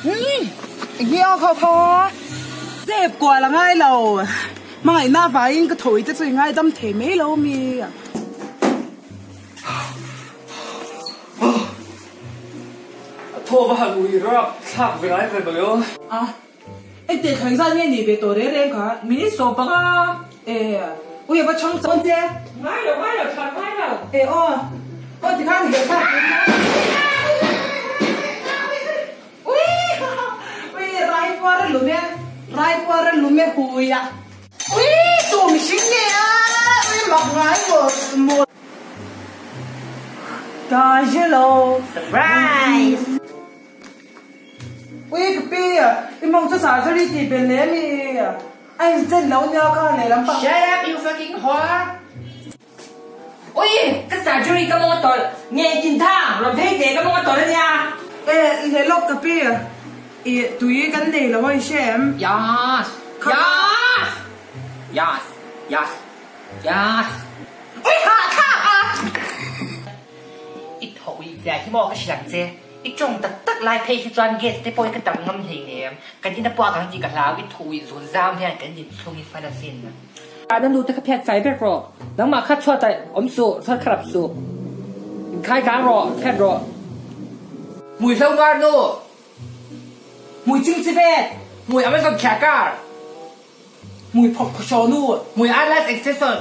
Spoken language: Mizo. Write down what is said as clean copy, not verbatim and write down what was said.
Nge aw kha kha. Zep kual a ngai lo. Hmangaihna avangin ka thawi te chu i ngaidam thei mai lo mi. A thaw va han ui rap thlak ve ngai ve mai aw. A, engteh thleng zat nge ni ve tawh reng reng kha? Minute 15. E, ui a va chhang chawn che. Ngai lo, ngai lo, chhan ngai lo. E aw, aw tikhan he thlak tur kha. Ui, ui raipuar a lum e, raipuar a lum e hui a. Ui, tu mihring nge a, ui mak ngai maw maw. Dajelo. Surprise! Ui ka pi, i mawng chu surgery tih belh leh ami, a inchen lo nia kha lehlam pang. Shut up you fucking whore! Ui, ka surgery ka mawng a tawlh, nge kin thang, rawn phei teh ka mawng a tawlh ania. E, leh lawk ka pi, i tui kan nei lo a i hre em? Yas! Yas! Yas! Yas! Yas! Ui hah thlak a! I thaw ui zia hi maw ka hrilh ang che. I tawng tak tak lai phei hi chuan gas te pawh hi ka tam ngam hleinem. Kan in a puak ang tih ka hlau, i thaw ui zun zam hian kan in chhung hi fan asin. An nu te kha phiat fai vek rawh. Nangmah kha chhuat ah awm suh, chhuat kha rap suh. Inkhai kang rawh, phiat rawh. Hmui hlo ngar nu. Hmui ching chi vet. Hmui Amazon khiah kar. Hmui phawk phawshaw nu. Hmui eyelash extension.